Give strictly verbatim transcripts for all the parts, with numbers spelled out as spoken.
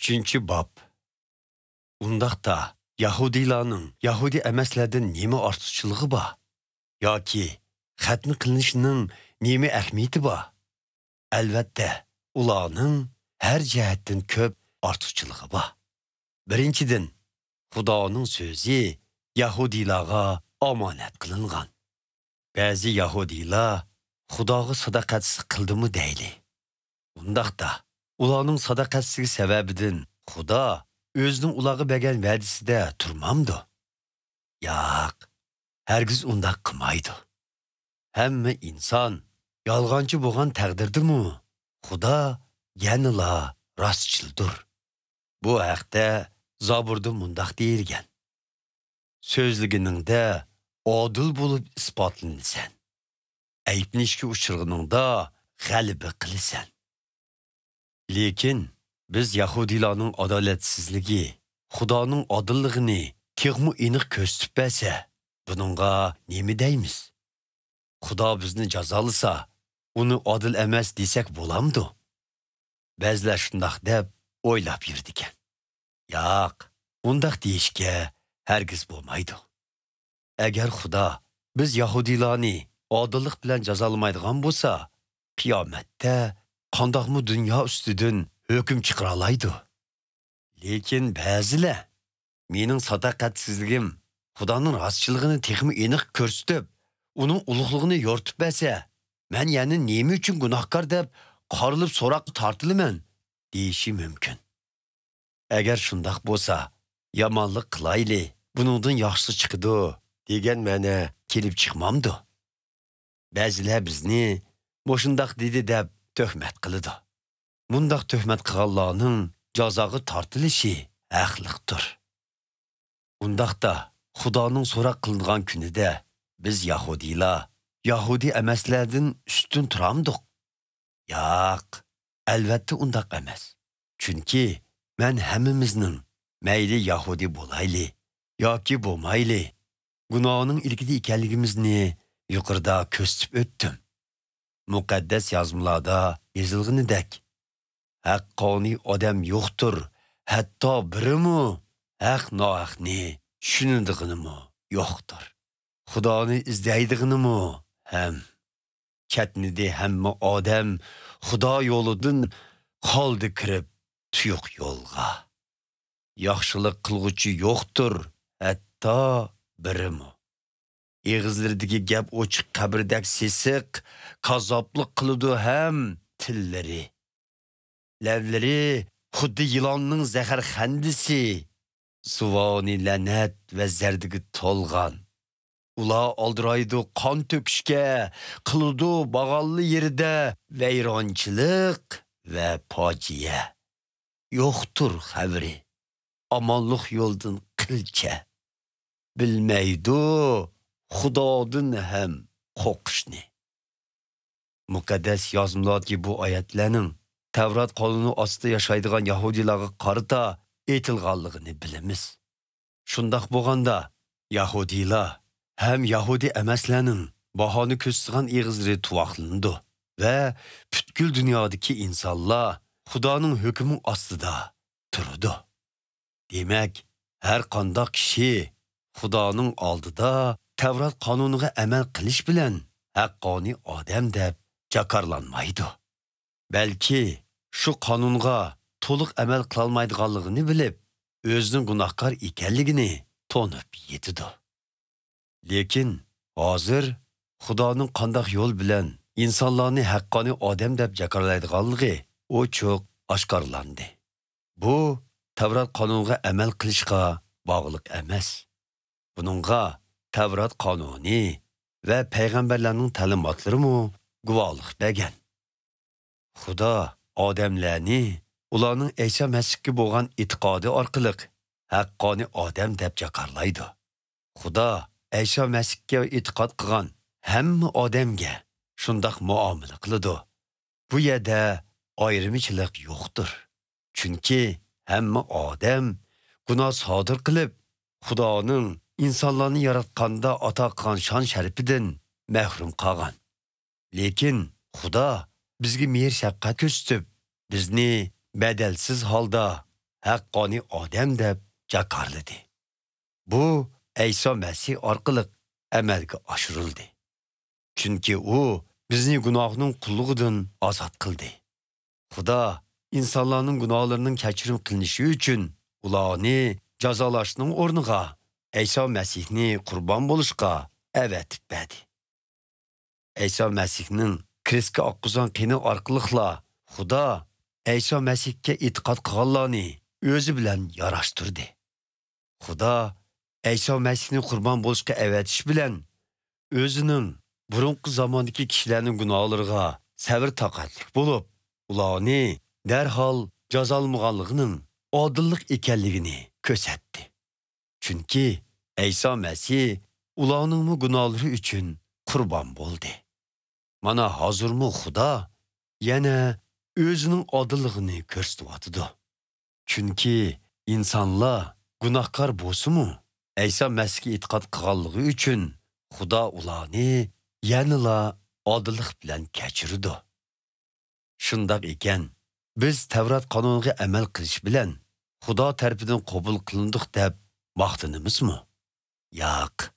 ئۈچىنچى باب. ئۇنداقتا، يەھۇدىيلارنىڭ يەھۇدىي ئەمەسلەردىن نېمە ئارتۇقچىلىقى بار؟ ياكى خەتنە قىلىنىشنىڭ نېمە ئەھمىيىتى بار؟ ئەلۋەتتە، ئۇلارنىڭ ھەر جەھەتتىن كۆپ ئارتۇقچىلىقى بار. بىرىنچىدىن، خۇدانىڭ سۆزى يەھۇدىيلارغا ئامانەت قىلىنغان. بەزى يەھۇدىيلار خۇداغا ساداقەتسىز قىلدىمۇ دەيلى. ئۇنداقتا، ئۇلارنىڭ ساداقەتسىزلىكى سەۋەبىدىن خۇدا ئۆزىنىڭ ئۇلارغا بەرگەن ۋەدىسىدە تۇرمامدۇ؟ ياق، ھەرگىز ئۇنداق قىلمايدۇ. ھەممە ئىنسان يالغانچى بولغان تەقدىردىمۇ، خۇدا يەنىلا راستچىلدۇر. بۇ ھەقتە زابۇردا مۇنداق دېيىلگەن: «سۆزلىگىنىڭدە ئادىل بولۇپ ئىسپاتلىنىسەن. ئەيىبلىنىشكە ئۇچرىغىنىڭدا غەلىبە قىلىسەن.» لېكىن بىز يەھۇدىيلارنىڭ ئادالەتسىزلىكى خۇدانىڭ ئادىللىقىنى تېخىمۇ ئېنىق كۆرسىتىپ بەرسە، بۇنىڭغا نېمە دەيمىز؟ خۇدا بىزنى جازالىسا، ئۇنى ئادىل ئەمەس دېسەك بولامدۇ؟ بەزىلەر شۇنداق دەپ ئويلاپ يۈرىدىكەن. ياق، ئۇنداق دېيىشكە ھەرگىز بولمايدۇ. ئەگەر خۇدا بىز يەھۇدىيلارنى ئادىللىق بىلەن جازالىمايدىغان بولسا، قىيامەتتە قانداقمۇ دۇنيا ئۈستىدىن ھۆكۈم چىقىرالايدۇ؟ لېكىن بەزىلەر، «مېنىڭ ساداقەتسىزلىكىم خۇدانىڭ راستچىللىقىنى تېخىمۇ ئېنىق كۆرسىتىپ، ئۇنىڭ ئۇلۇغلۇقىنى يورۇتۇپ بەرسە، مەن يەنە نېمە ئۈچۈن گۇناھكار دەپ قارىلىپ سوراققا تارتىلىمەن؟» دېيىشى مۇمكىن. ئەگەر شۇنداق بولسا، «يامانلىق قىلايلى، بۇنىڭدىن ياخشىسى چىقىدۇ» دېگەن مەنە كېلىپ چىقمامدۇ؟ بەزىلەر بىزنى مۇشۇنداق دېدى دەپ تۆھمەت قىلىدۇ. مۇنداق تۆھمەت قىلغانلارنىڭ جازاغا تارتىلىشى ھەقلىقتۇر. ئۇنداقتا، خۇدانىڭ سوراق قىلىنغان كۈنىدە بىز يەھۇدىيلار يەھۇدىي ئەمەسلەردىن ئۈستۈن تۇرامدۇق؟ ياق، ئەلۋەتتە ئۇنداق ئەمەس. چۈنكى مەن ھەممىمىزنىڭ، مەيلى يەھۇدىي بولايلى ياكى بولمايلى، گۇناھنىڭ ئىلكىدە ئىكەنلىكىمىزنى يۇقىرىدا كۆرسىتىپ ئۆتتۈم. مۇقەددەس يازمىلاردا يېزىلغىنىدەك، «ھەققانىي ئادەم يوقتۇر، ھەتتا بىرىمۇ، ھەق ناھەقنى چۈشىنىدىغىنىمۇ يوقتۇر. خۇدانى ئىزدەيدىغىنىمۇ ھەم كەتمىدى ھەممە ئادەم خۇدا يولىدىن، قالدى كىرىپ تۇيۇق يولغا. ياخشىلىق قىلغۇچى يوقتۇر، ھەتتا بىرىمۇ. ئېغىزلىرىدىكى گەپ ئوچۇق قەبرىدەك سېسىق، كاززاپلىق قىلىدۇ ھەم تىللىرى. لەۋلىرى خۇددى يىلاننىڭ زەھەرخەندىسى، زۇۋانى لەنەت ۋە زەردىگە تولغان. ئۇلار ئالدىرايدۇ قان تۆكۈشكە، قىلىدۇ باغانلى يېرىدە ۋەيرانچىلىق ۋە پاجىئە. يوقتۇر خەۋىرى ئامانلىق يولدىن قىلچە. بىلمەيدۇ خۇدادىن ھەم قورقۇشنى.» مۇقەددەس يازمىلاردىكى بۇ ئايەتلەرنىڭ تەۋرات قانۇنى ئاستىدا ياشايدىغان يەھۇدىيلارغا قارىتا ئېيتىلغانلىقىنى بىلىمىز. شۇنداق بولغاندا، يەھۇدىيلار ھەم يەھۇدىي ئەمەسلەرنىڭ باھانە كۆرسىتىدىغان ئېغىزلىرى تۇۋاقلىنىدۇ ۋە پۈتكۈل دۇنيادىكى ئىنسانلار خۇدانىڭ ھۆكمى ئاستىدا تۇرىدۇ. دېمەك، ھەر قانداق كىشى خۇدانىڭ ئالدىدا تەۋرات قانۇنىغا ئەمەل قىلىش بىلەن ھەققانىي ئادەم دەپ جاكارلانمايدۇ. بەلكى شۇ قانۇنغا تولۇق ئەمەل قىلالمايدىغانلىقىنى بىلىپ، ئۆزىنىڭ گۇناھكار ئىكەنلىكىنى تونۇپ يېتىدۇ. لېكىن ھازىر خۇدانىڭ قانداق يول بىلەن ئىنسانلارنى ھەققانىي ئادەم دەپ جاكارلايدىغانلىقى ئوچۇق ئاشكارىلاندى. بۇ تەۋرات قانۇنىغا ئەمەل قىلىشقا باغلىق ئەمەس. بۇنىڭغا تەۋرات قانۇنى ۋە پەيغەمبەرلەرنىڭ تەلىماتلىرىمۇ گۇۋاھلىق بەرگەن. خۇدا ئادەملەرنى ئۇلارنىڭ ئەيسا مەسىھكە بولغان ئېتىقادى ئارقىلىق ھەققانىي ئادەم دەپ جاكارلايدۇ. خۇدا ئەيسا مەسىھكە ئېتىقاد قىلغان ھەممە ئادەمگە شۇنداق مۇئامىلە قىلىدۇ. بۇ يەردە ئايرىمچىلىق يوقتۇر. چۈنكى ھەممە ئادەم گۇناھ سادىر قىلىپ، خۇدانىڭ ئىنسانلارنى ياراتقاندا ئاتا قىلغان شان-شەرىپىدىن مەھرۇم قالغان. لېكىن خۇدا بىزگە مېھىر-شەپقەت كۆرسىتىپ، بىزنى بەدەلسىز ھالدا ھەققانىي ئادەم دەپ جاكارلىدى. بۇ ئەيسا مەسىھ ئارقىلىق ئەمەلگە ئاشۇرۇلدى. چۈنكى ئۇ بىزنى گۇناھنىڭ قۇللۇقىدىن ئازاد قىلدى. خۇدا ئىنسانلارنىڭ گۇناھلىرىنىڭ كەچۈرۈم قىلىنىشى ئۈچۈن ئۇلارنى جازالاشنىڭ ئورنىغا ئەيسا مەسىھنى قۇربان بولۇشقا ئەۋەتىپ بەردى. ئەيسا مەسىھنىڭ كرېستكە ئاققۇزغان قېنى ئارقىلىقلا خۇدا ئەيسا مەسىھكە ئېتىقاد قىلغانلارنى ئۆزى بىلەن ياراشتۇردى. خۇدا ئەيسا مەسىھنى قۇربان بولۇشقا ئەۋەتىش بىلەن ئۆزىنىڭ بۇرۇنقى زاماندىكى كىشىلەرنىڭ گۇناھلىرىغا سەۋر تاقەتلىك بولۇپ، ئۇلارنى دەرھال جازالىمىغانلىقىنىڭ ئادىللىق ئىكەنلىكىنى كۆرسەتتى. چۈنكى ئەيسا مەسىھ ئۇلارنىڭمۇ گۇناھلىرى ئۈچۈن قۇربان بولدى. مانا ھازىرمۇ خۇدا يەنە ئۆزىنىڭ ئادىللىقىنى كۆرسىتىۋاتىدۇ. چۈنكى ئىنسانلار گۇناھكار بولسىمۇ، ئەيسا مەسىھكە ئېتىقاد قىلغانلىقى ئۈچۈن خۇدا ئۇلارنى يەنىلا ئادىللىق بىلەن كەچۈرىدۇ. شۇنداق ئىكەن، بىز تەۋرات قانۇنىغا ئەمەل قىلىش بىلەن خۇدا تەرىپىدىن قوبۇل قىلىندۇق دەپ ماختىنىمىزمۇ؟ ياق،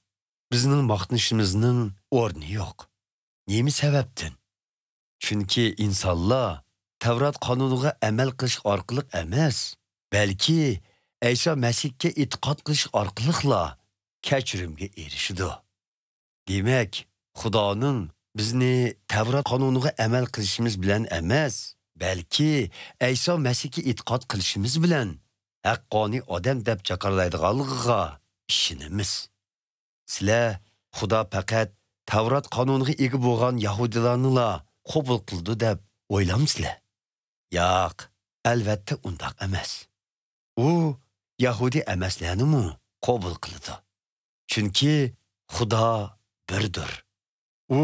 بىزنىڭ ماختىنىشىمىزنىڭ ئورنى يوق. نېمە سەۋەبتىن؟ چۈنكى ئىنسانلار تەۋرات قانۇنىغا ئەمەل قىلىش ئارقىلىق ئەمەس، بەلكى ئەيسا مەسىھكە ئېتىقاد قىلىش ئارقىلىقلا كەچۈرۈمگە ئېرىشىدۇ. دېمەك، خۇدانىڭ بىزنى تەۋرات قانۇنىغا ئەمەل قىلىشىمىز بىلەن ئەمەس، بەلكى ئەيسا مەسىھكە ئېتىقاد قىلىشىمىز بىلەن ھەققانىي ئادەم دەپ جاكارلايدىغانلىقىغا ئىشىنىمىز. سىلەر خۇدا پەقەت تەۋرات قانۇنىغا ئىگە بولغان يەھۇدىيلارنىلا قوبۇل قىلىدۇ دەپ ئويلامسىلەر؟ ياق، ئەلۋەتتە ئۇنداق ئەمەس. ئۇ يەھۇدىي ئەمەسلەرنىمۇ قوبۇل قىلىدۇ. چۈنكى خۇدا بىردۇر. ئۇ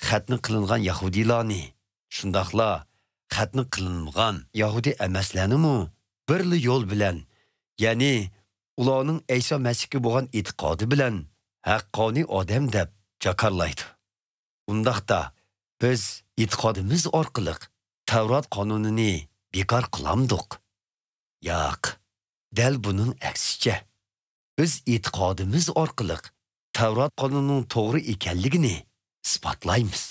خەتنە قىلىنغان يەھۇدىيلارنى، شۇنداقلا خەتنە قىلىنمىغان يەھۇدىي ئەمەسلەرنىمۇ بىرلا يول بىلەن، يەنى ئۇلارنىڭ ئەيسا مەسىھكە بولغان ئېتىقادى بىلەن ھەققانىي ئادەم دەپ جاكارلايدۇ. ئۇنداقتا، بىز ئېتىقادىمىز ئارقىلىق تەۋرات قانۇنىنى بىكار قىلامدۇق؟ ياق، دەل بۇنىڭ ئەكسىچە. بىز ئېتىقادىمىز ئارقىلىق تەۋرات قانۇنىنىڭ توغرا ئىكەنلىكىنى ئىسپاتلايمىز.